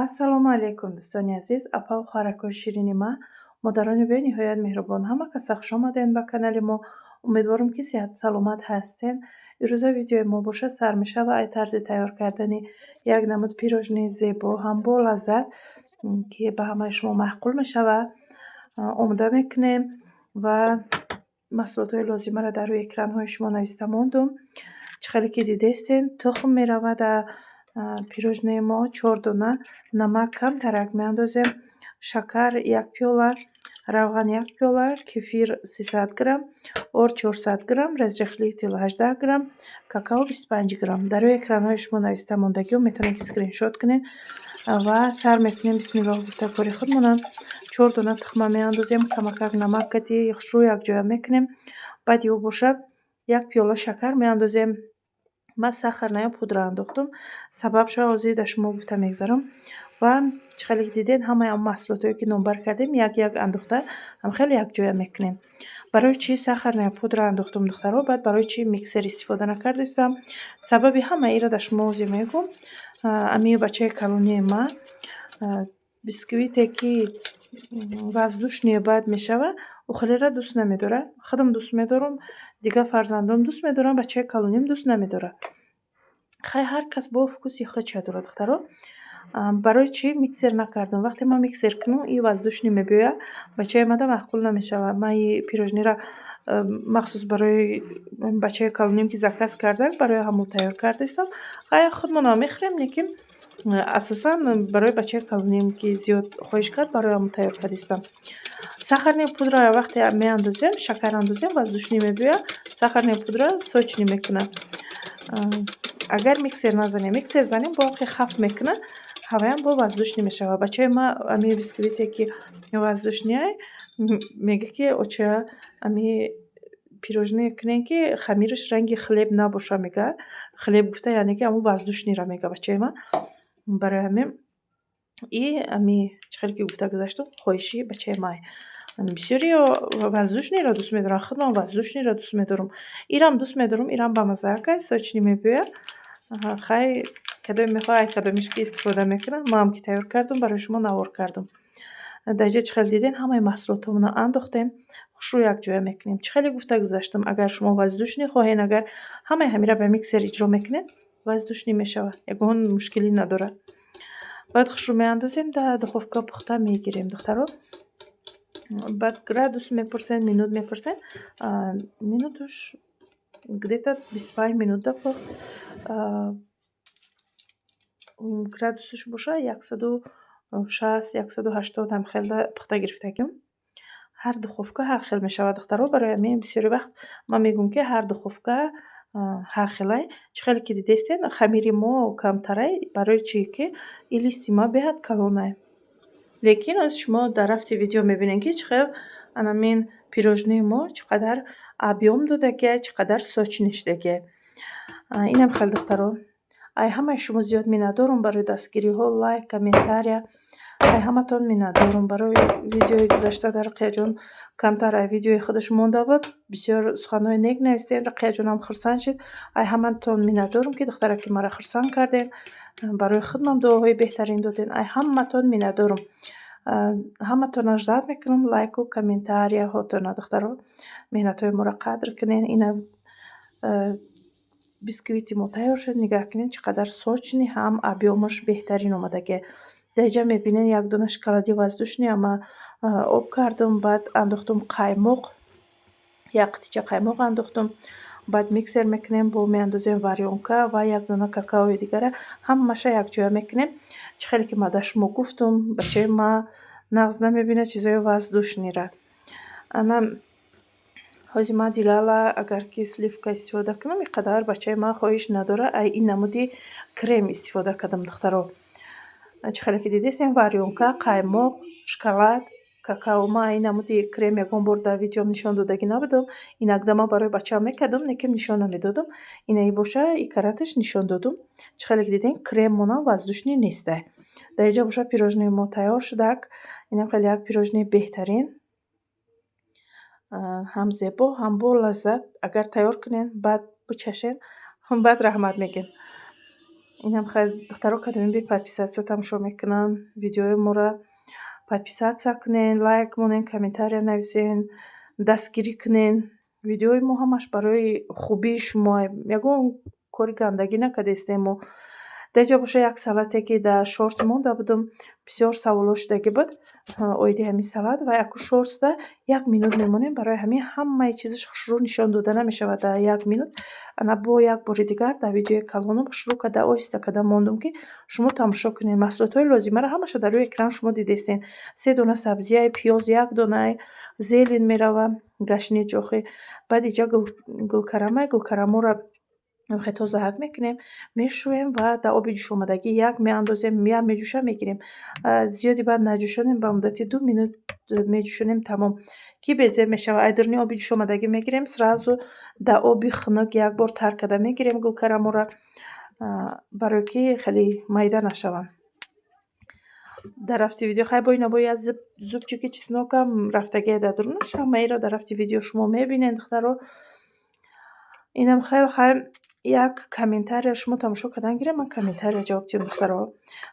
Ассалому алайкум, дӯстони азиз, апаву хоҳаракҳои ширини ман, модарони бениҳоят меҳрубон. Ҳама каса хуш омадед ба канали мо. Умедворам, ки сиҳату саломат ҳастед. Ирӯза видеои мо боша сар мешава ай тарзи тайёр кардани як намуд пирожные зебо, ҳам бо лаззат, ки ба ҳамаи шумо маъқул мешава. Омода мекунем ва маҳсулотҳои лозимаро дар рӯи экранҳои шумо нависта мондум. Чӣ хеле ки дидестен, тухм меравад пирожные мо чор дона, намак камтарак меандозем, шакар як пиёла, равған як пиёла, кефир 300 грамм, орд 400 грамм, разрыхлитель 18 грамм, какао 25 грамм. Дар рӯи экранҳои шумо нависта мондагиҳо метавонед, ки скриншот кунед ва сар мекунем, бисмиллоҳ гуфта, кори худмонам. Чор дона тухма меандозем, камакак намак кати хушрӯ якҷоя мекунем. Баъди ӯ боша як пиёла шакар меандозем. Ман сахарная пудра андохтум, сабабшо ҳозир дар шумо гуфта мегзарам. Ва чӣ хеле ки дидед, ҳамаи он маҳсулотҳое, ки номбар кардем, як як андохта, ҳамхеле якҷоя мекунем. Барои чӣ сахарная пудра андохтум, духтаро? Баъд барои чӣ миксер истифода накардистам? Сабаби ҳамаи инро дар шумо ҳозир мегӯм. Ами бачаи калонии ман бисквите, ки воздушные баъд мешава, ӯ хелеро дӯст намедорад. Худам дӯст медорам, дигар фарзандом дӯст медоранд, бачаи калоним дӯст намедорад. Хай, ҳар кас бо вкуси худша дорад, духтаро. Барои чӣ миксер накардам? Вақте ман миксер кунам, и воздушный мебиёяд, бачаи мада маъқул намешавад. Ман и пирожныйро махсус барои бачаи калоним, ки заказ кардак, барои ҳамон тайёр кардастам. Хай, худмонам мехӯрем, лекин асосан барои бачаи калоним, ки зиёд хоҳиш кард, барои ҳамон тайёр кардистам. Сахарная пудра вақте меандозем, шакар андозем, воздушный мебиёяд, сахарная пудра сочный мекунад. Агар миксер назанем, миксер занем, бо хаф мекунад, ҳаваям бо воздушный мешавад. Бачаи ма ами бисквите, ки воздушныйай, мегӯяд, ки оча, ами пирожные кунем, ки хамираш ранги хлеб набоша, мегӯяд. Хлеб гуфта, яъне ки ҳамун воздушныйро мегӯяд бачаи ман. Барои ҳамин и ами чӣ хеле ки гуфта гузаштам, хоҳиши бачаи май. Бисёриҳо воздушныйро дӯст медоранд, худам воздушныйро дӯст медорам. Ирам дӯст медорам, ирам бамаззаак аст, сочный мебиёяд. Хай, кадоме мехоҳад, ай кадомиш ки истифода мекунад, манам ки тайёр кардам, барои шумо навор кардам. Дар инҷа чӣ хеле дидем, ҳамаи маҳсулотҳомонро андохтем, хушрӯ якҷоя мекунем. Чӣ хеле гуфта гузаштам, агар шумо воздушный хоҳед, агар ҳамаи ҳаминро ба миксер иҷро мекунед, воздушный мешавад, ягон мушкилӣ надорад. Баъд хушрӯ меандозем, дар духовка пухта мегирем, духтаро. Баъд градус мепурсед, минут мепурсед, минутуш где-то 25 минута пухт. Градусаш боша 160, 180 ҳам хелда пухта гирифтагим. Ҳар духовка ҳар хел мешавад, духтаро. Барои ҳамин бисёри вақт ман мегӯям, ки ҳар духовка ҳар хелай. Чӣ хеле ки дидестед, хамири мо камтарай. Барои чӣ ки и листи ма беҳад калонай. Лекин оз шумо дар рафти видео мебинед, ки чӣ хел анамин пирожные мо чӣ қадар объём додагиай, чӣ қадар сочный шудагиай. Инам хел, духтаро. Ай ҳамаи шумо зиёд миннатдорам барои дастгириҳо, лайк, комментария. Ай ҳаматон миннатдорам. Барои видеои гузашта дар Руқияҷон камтар ай видеои худаш монда буд. Бисёр суханҳои нек навистед, Руқияҷонам хурсанд шуд. Ай ҳаматон миннатдорам, ки духтараки маро хурсанд кардед. Барои худмам дуоҳои беҳтарин додед. Ай ҳаматон миннатдорам. Ҳаматонро ждать мекунам лайку комментарияҳотона, духтаро. Меҳнатҳои моро қадр кунед. Ина бисквити мо тайёр шуд. Нигаҳ кунед, чӣ қадар сочный, ҳам объёмаш беҳтарин омадагиа. Дар инҷа мебинед, як дона шоколади воздушный ама об кардам, баъд андохтум қаймоқ, як қутича қаймоқ андохтум, баъд миксер мекунем, бо меандозем варёнка ва як дона какаои дигара, ҳамаша якҷоя мекунем. Чӣ хеле ки ман дар шумо гуфтум, бачаи ман нағз намебинад чизои воздушныйра. Ана ҳози ман Дилала, агар ки сливка истифода кунам, ин қадар бачаи ман хоҳиш надорад. Ай ин намуди крем истифода кардам, духтаро. Чӣ хеле ки дидестем, варёнка, қаймоқ, шоколад, какао. Ман ин намуди крем ягон бор дар видеом нишон додагӣ набудам. Инакда ман барои бачаам мекардам, лекин нишон намедодам. Инаи боша, и караташ нишон додум. Чӣ хеле ки дидем, креммонам воздушный нестай. Дар инҷа боша пирожные мо тайёр шудак. Инам хеле як пирожные беҳтарин, ҳам зебо, ҳам бо лаззат. Агар тайёр кунед, баъд бичашед, баъд раҳмат мегӯед. Инам хеле, духтаро, кадоми бе подписаться тамошо мекунанд видеои моро, подписаться кунен, лайк монен, комментария нависен, дастгирӣ кунен. Видеои мо ҳамаш барои хубии шумо, ягон кори гандагӣ накардастем мо. Дар инҷа боша як салате, ки дар шорт монда будум, бисёр саволҳо шудагӣ буд оиди ҳамин салат. Ва яку шортсда як минут мемонем, барои ҳамин ҳамаи чизаш хушрӯ нишон дода намешавад дар як минут. Ана бо як бори дигар дар видеои калонам хушрӯ карда, оҳиста карда мондум, ки шумо тамошо кунед. Маҳсулотҳои лозимаро ҳамаша дар рӯи экран шумо дидестед. Се дона сабзияй, пиёз як донаи, зелень мерава, гашнич охи. Баъд иҷа гулкарамай, гулкараморо хеле тозаҳак мекунем, мешӯем ва дар оби ҷӯшомадагӣ як меандозем, як меҷӯша, мегирем. Зиёди баъд наҷӯшонем, ба муддати 2 минут меҷӯшонем, тамом. Ки безеб мешавад. Ай дуруни оби ҷӯшомадагӣ мегирем, сразу дар оби хунук як бор тар карда мегирем гулкараморо, барое ки хеле майда нашаванд. Дар рафти видео хай бо ина бо як зубчики чеснокам рафтагие дар дурунаш, ҳамаиро дар рафти видео шумо мебинед, духтаро. Инам хеле хай як комментария шумо тамошо кардан гирем, ман комментария ҷавоб диҳам, духтаро.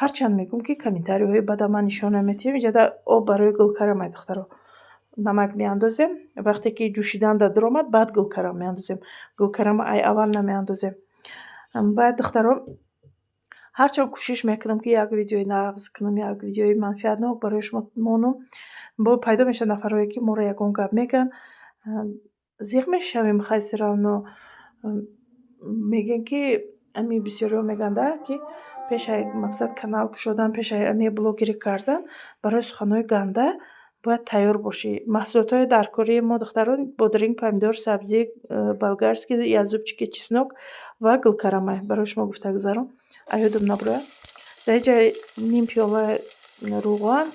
Ҳарчанд мегӯм, ки комментарияҳои бада ман нишон наметиҳам. Иҷода об барои гулкарамай, духтаро. Намак меандозем, вақте ки ҷӯшидан дар дуромад, баъд гулкарам меандозем. Гулкарама ай аввал намеандозем. Баъд, духтаро, ҳарчанд кӯшиш мекунам, ки як видеои нағз кунам, як видеои манфиатнок барои шумо монам, бо пайдо мешаванд нафарҳое, ки моро ягон гап мегӯянд, зиқ мешавем. Хай, всё равно мегӯем, ки ами бисёриҳо мегӯянд, ки пешаи мақсад канал кушодан, пешаи ами блогерӣ кардан барои суханҳои ганда бояд тайёр бошӣ. Маҳсулотҳои даркории мо, духтарон: бодринг, помидор, сабзӣ болгарский, як зубчики чеснок ва гулкарамай. Барои шумо гуфта гузаром, аёдам набурояд. Дар инҷа ним пиёла рӯған,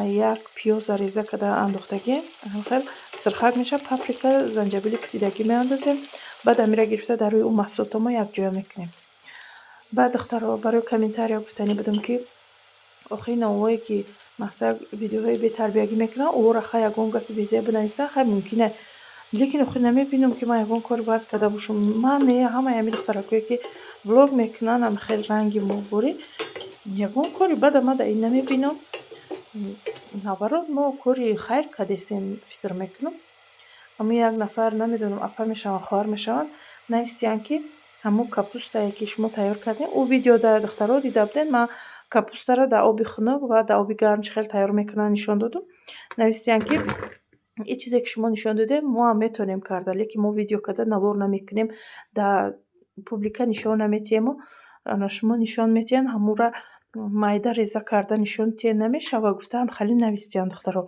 як пиёза реза карда андохтагӣ, хел сирхак мешавад, паприка, занҷабили кутидагӣ меандозем. Баъд амира гирифта дар рӯи он маҳсулотҳо мо якҷоя мекунем. Баъд, духтаро, барои комментария гуфтанӣ будам, ки охири навое, ки мақсад видеоҳои бетарбиягӣ мекунанд, ӯро хай ягон гапи безеб бинависанд, хай мумкин, лекин охир намебинам, ки ман ягон кори бад карда бошам. Ман не, ҳамаи ҳамин духтаракое, ки влог мекунанд, ам хел ранги моҳворӣ, ягон кори бада ман дар ин намебинам. Наоборот, мо кори хайр кардестем, фикр мекунам. Ҳамин як нафар, намедонам, апа мешаванд, хоҳар мешаванд, навистиянд, ки ҳамун капустае, ки шумо тайёр кардем, ӯ видеода, духтаро, дида будед, ман капустаро дар оби хунук ва дар оби гарм чӣ хел тайёр мекунанд, нишон додум. Навистиянд, ки ин чизе, ки шумо нишон додем, мо ҳам метавонем карда, лекин мо видео карда навор намекунем, дар публика нишон наметиҳему ана шумо нишон метиҳед, ҳамонро майда реза карда нишон диҳед, намешавад, гуфтаам. Хеле навистиянд, духтаро.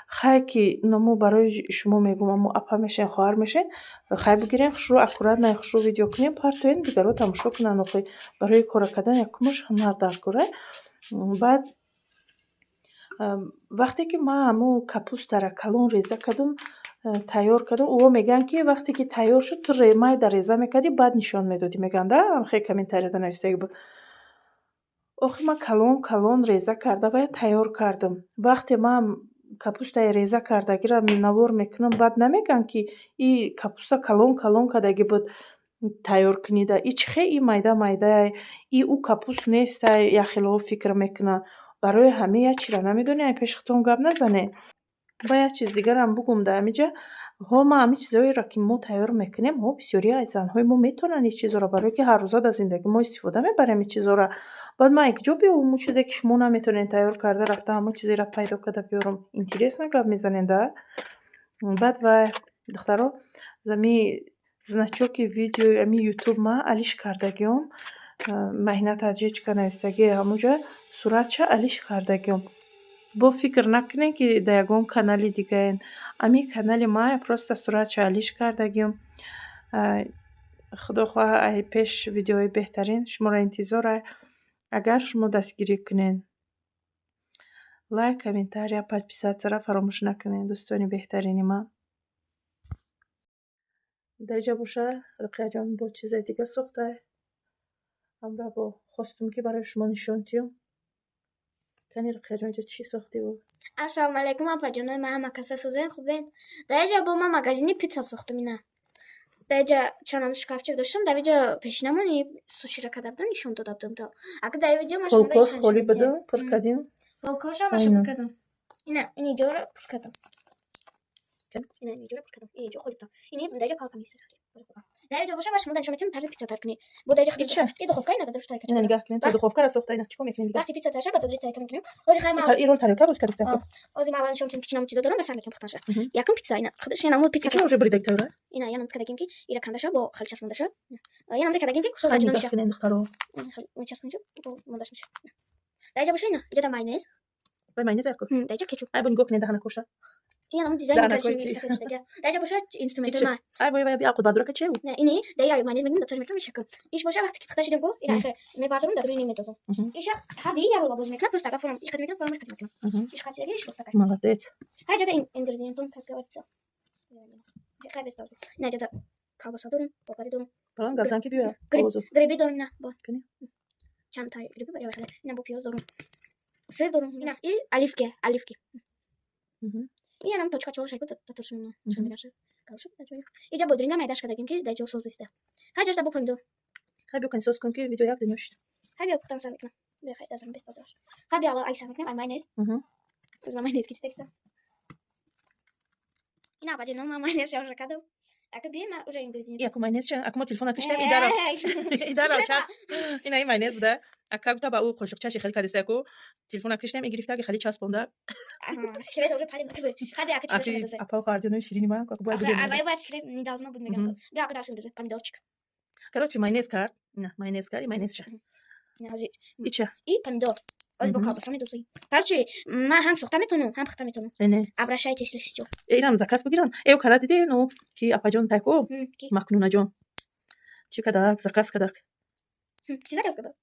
Хай, ки мо барои шумо мегӯм, амо апа мешавед, хоҳар мешавед, хай бигирен, хушрӯ, аккуратно, хушрӯ видео кунем, партоем, дигарҳо тамошо кунанд. Охи барои кора кардан якумаш ҳунар дар кор. Баъд вақте ки ман ҳамун капустаро калон реза кардум, тайёр кардум, ӯҳо мегӯянд, ки вақте ки тайёр шуд, ту майда реза мекардӣ, баъд нишон медодӣ, мегӯянд, да, хеле комментарияда навистагӣ буд. Охи ман калон калон реза карда ва тайёр кардам. Вақте ман капустаи реза кардагиро навор мекунам, баъд намегӯянд, ки и капуста калон калон кардагӣ буд тайёр кунида, и чӣ хел и майда майдае, и ӯ капуст нестай, якхелаҳо фикр мекунанд. Барои ҳамин як чиро намедонед, ай пеши худтон гап назанед. Ба як чиз дигарам бугум дар ҳамин ҷа, ҳо, ман ҳамин чизҳоеро, ки мо тайёр мекунем, ҳо, бисёри аз занҳои мо метавонанд ин чизҳоро, барое ки ҳаррӯза дар зиндагии мо истифода мебарем ин чизҳоро. Баъд ман якҷо биёвам, он чизе, ки шумо наметавонед тайёр карда, рафта ҳамон чизеро пайдо карда биёрам. Интересно гап мезанед, да? Баъд вай, духтаро, ами значоки видеои ами ютуб ман алиш кардагиём, Маҳина Таҷичка навистагӣ, ҳамонҷа суратша алиш кардагиём. Бо фикр накунед, ки дар ягон канали дигаен. Ами канали ман, просто суратша алиш кардагиём. Худо хоҳад, ай пеш видеои беҳтарин шуморо интизор, агар шумо дастгирӣ кунед. Лайк, комментария, подписатьсяро фаромӯш накунед, дӯстони беҳтарини ман. Дар инҷа боша Руқияҷон бо чизаи дига сохта. Ҳамра бо хостум, ки барои шумо нишон диҳам. Кани, Руқияҷон, инҷа чӣ сохтиву? Ассалому алайкум, апаҷонои ман, ҳама каса созем, хубед? Дар инҷа бо ман магазини питса сохтум ина. Дар инҷа чанд намуд шкафчик доштам. Дар видео пешинамон сушира карда будам, нишон дода будам. То ака дар видео ма шумо Полкош холӣ буду, пур кардем. Полкоша маша пур кардам. Ина ин иҷоро пур кардам. Ина ин иҷоро пур кардам. Ин иҷо холӣ будам. Ин дар инҷа палка меистад. Дар видео боша, ма шумо нишон метавонем тарзи пицца тайёр кунӣ. Бо дар инҷа Ича? И духовка ина дар тайёр. Ина нигаҳ кунед, то духовкара сохта, ина чикор мекунем дигар? Вақти пицца тайёр шуд, ба додри тайёр мекунем. Ҳозир хай ма Ин рол тарелка боз кардиста. Ҳозир ма аввал нишон метавонем, ки чӣ намуд чизо дорам, ба сар мекунем пухтанша. Якум пицца ина. Худаш я намуд пицца. Ича уже бридаг тайёра? Ина я намуд кардагим, ки ира канда шава, бо хали часпонда шава. Я намуд кардагим, ки кусок Хай аҷино нигаҳ меша. кунед, духтаро. Мечаспонҷа, бо мондаш меша. Дар инҷа боша, ина иҷа майонез. Вай, майонез яко. Дар инҷа кетчуп. Ай, бо нигоҳ кунед даҳанакоша. Ина намуд дизайн Даҳанакои кардаши чи? сафед шудага. Дар инҷа боша инструментои Ичи? ма. Ай вой, вай, биё, бардорака чеу? Не, ини дар я майонез мегирем, дар мекунам, мешакам. Иш боша, вақте ки пухта шидем, ку ина хе мебардорам, дар рӯи медозам. Иша ҳарди я рола боз мекунам, просто агар форм иқад мекунам, форм иқад мекунам. Иш қачидаги, иш ростака. Молодец. Хай ҷада ингредиентон, как говорится. Хай бестази. Ина ҷада колбаса дорум, болгари дорум. Балан гап зан, ки биёя. Гриб. Овозу. Гриби дорум, ина бо. Кани? Чанд та гриби барои хеле. Ина бо пиёз дорум. Сыр дорум. Ина и оливки, оливки. Ина нам точка чор шайку татуршум. Чӣ мегаша? Кавшук дар ҷои. Иҷа бодринга майдаш кардагим, ки дар ҷо соз биста. Хай ҷашда бо помидор. Хай биё, кани, соз кун, ки видео як дунё шуд. Хай биё, пухтан сар мекунам. Биё, хай дазам бес бозаш. Хай биё, аввал ай сар мекунам, ай майонез. Аз ма майонез гирифтагистам. Ина баҷи ма майонез шавша кардам. Ака биё, ма уже ингредиент. Яку майонез ша, аку мо телефона киштем, идаро. Идаро час. Ина ин майонез буда. Ака гуфта, ба ӯ қошуқчаши хеле кардиста, яку телефона киштем, и гирифта, ки хеле часпонда. Секрет уже палим. Хай биё, ака чизаша Аки медозем. апа хоҳарҷонои ширини ма, аку бояд Ай бидонем. вай, вай, секрет не должно быть, мегам. Биё, ака дальше медозем. Помидорчик. Короче, майонез кард. Ина майонез кард, и майонез ша. Ина ҳозир Ича? И помидор. Ҳозир бо колбаса медозем. Короче, ман ҳам сохта метавонам, ҳам пухта метавонам. Эне. Обращайтесь, если что. Э, инам заказ бигиран. Э, кара диде, ну, ки апаҷон тайко, Ки? Макнунаҷон. Чӣ кадак, заказ кадак. Чӣ заказ кардам?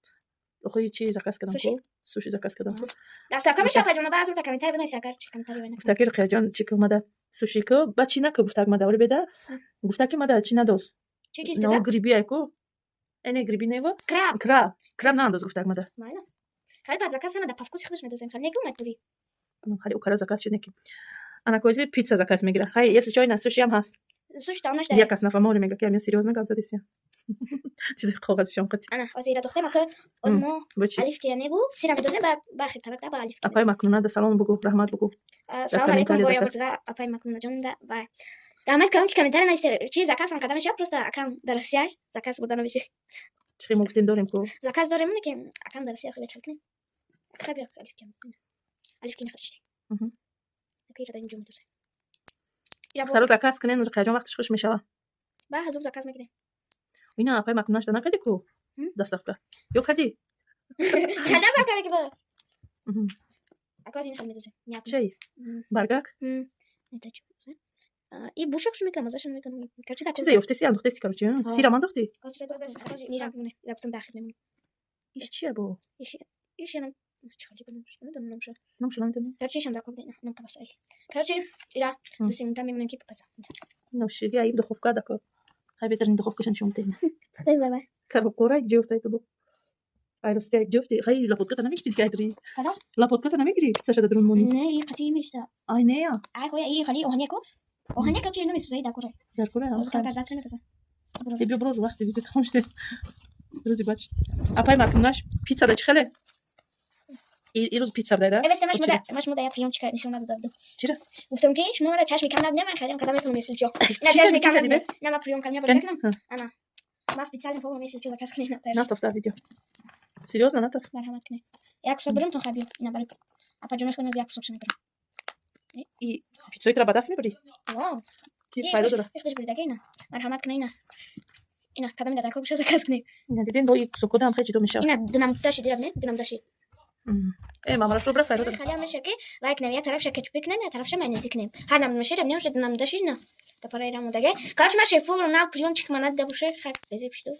Охи, чи заказ кардам Суши? ку? Суши заказ кардам ку. Доставка меша, апаҷон, баъзан та комментарий бинависед, агар чи комментарий вай накунед. Гуфта, ки Руқияҷон, чӣ ки омада суши ку, ба чӣ наку, гуфтак мада, оли беда. Гуфта, ки мада чӣ надоз. Чӣ чиз Но деза? гриби айку. Эне гриби нево? Краб. Краб. Краб наандоз, гуфтак мада. Майла. Хали баъд заказ ҳама да по вкуси худаш медозем. Хали неку маҷбурӣ. Хали укара заказ шуд неки. Ана кози пицца заказ мегира. Хай, если чой, на суши ҳам ҳаст. Суши таом нашда. Як кас нафаҳма, оли мега, ки амё серьёзно гап задеси. Чизи коғазишон қати. Ана, ҳозир ира дохтем, ака ҳозир мо Бо чӣ? оливки неву сира медозем, ба хиртарак да ба оливки. Апай Макнуна да салом бугу, раҳмат бугу. Салом алейкум, комментарий бо заказ. ябурдга апай Макнунаҷон да ва раҳмат кардам, ки комментарий нависте. Чи заказ ҳам карда мешавад, просто акам дар Россия заказ бурда намешавад. Чӣ мо гуфтем, дорем ку? Заказ дорем, не ки акам дар Россия хеле чал кунем. Ака биё, оливки. Оливки мехоҳӣ? Ака ира дар инҷо медозем. Ира бо Духтаро, заказ кунен, Руқияҷон вақтиш хуш мешава. Ба ҳазур заказ мекунем. Ина апай Макнуна шда накарди ку? М? Доставка. Ё кардӣ? Чӣ хел доставка мекунем? Ака ин хел медозем. Мятный. Чай? Баргак? Это чё? И бушак шу мекунам, мазаша наметонам. Короче, так. Чизе ёфтеси, андохтеси, короче. Ҳа. Сирам андохтӣ? Мирам, ира гуфтам, дахил мемонам. Иш чия бо? Иш иш янам чӣ хали бинам, намедонам номша. Номша намедонӣ? Короче, ишам дар кор ина, нам кабаса. Короче, ира 2-се минута мемонем, ки паза. Ношиги аим духовка дако. Хай, беҳтарин духовкаша нишон медиҳем. Пухтай вай. Коробкора ҷуфтай ту бо. Ай, рости, ҷуфти, хай, лопатката намегири дига, айдри. Кадом? Лопатката намегири, пиццаша дар дурун монӣ. Не, и қатъи меиста. Ай, нея. Ай, хоя, и хали оҳане ку. Оҳане, короче, намесӯзаи дар кора. Дар кора. Ҳозир камтар зад кунем, паза. Э, биё, бирор, вақти видео тамом шуд. Рӯзи баъд шуд. Апай Макнунаш пицца да чӣ хеле? Ирӯз пицца буда, да? Э, весе, ма шумо да як приёмчика нишон надода будам. Чира? Гуфтам, ки шумо мара чашми кам набинем, ман хеле када метавонам, если чё. На Чӣ чашми кардӣ, кам чӣ кардӣ, набинем. На, ма приём кам Кани? набинем. Ҳа. Ана. Ма специально повар, если чё, заказ кунем. Натоф дар видео. Серьёзно, натоф? Марҳамат кунед. Як кусок бирем, тон хай биё. Ина барои апаҷони худам як кусокша мебарам. И пиццои тра ба даст мебарӣ? Вау. Ки файда дора? Ихтиш буридаги ина. Марҳамат кунед, ина. Ина, кадоми дар кор боша, заказ кунед. Ина дидем, бо и кусокода ҳам хеле ҷудо мешавад. Ина дунамдаши дира бинед, дунамдаши. Э, мамарасро бира, файда дора. Хали меша, ки вай кунем, я тарафша кетчупи кунем, я тарафша майонези кунем. Ҳар намуд меша, бинем, уже дунамдаши ина. Дапара ира модаге. Короче, ма шеф-повару нав приёмчик ма надида боше, хай безе пишту.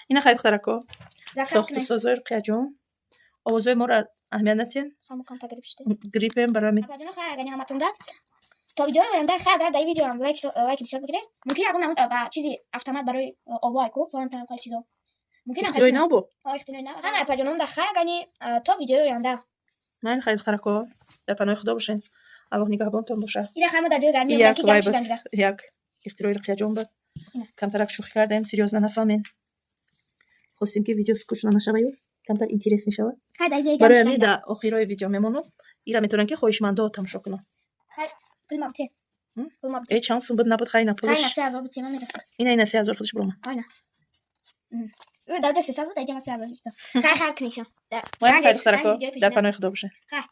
Ина хай, духтарако. Заказ Сохту кунед. созои Руқияҷон. Овозои моро аҳамият натиҳен. Хамукам та грипп шуд. Гриппем барои ҳамин. Апаҷоно, хай, агани ҳаматонда то видеои оянда. Хай, агар дар ин видеоам лайк бисёр бигире, мумкин ягон намуд ба чизи автомат барои овоай ку форан хали чизо мумкин. Ихтирои нав бо? Ихтирои нав. Ҳама апаҷоном да хай, агани то видеои оянда. Майли, хай, духтарако. Дар паноҳи Худо бошен. Аллоҳ нигаҳбонтон бошад. Ира хай, мо дар ҷои гармӣ Як ки вай гарм буд. шудан. Як ихтирои Руқияҷон буд. Камтарак шӯхӣ кардем, серьёзно нафаҳмем. Хостем, ки видео скучно нашаваю камтар интересный шавад. Барои ҳамин дар охирои видео мемонам. Ира метавонанд, ки хоҳишмандо тамошо кунанд. Э, чанд сум буд, набуд, хай, на пулаш. Ина 3000 худаш биромад. Даҷа 300 буд, даҷа 3000. Хай, хай кунишам. Хай, духтарако, дар паноҳи Худо бошед. Хай.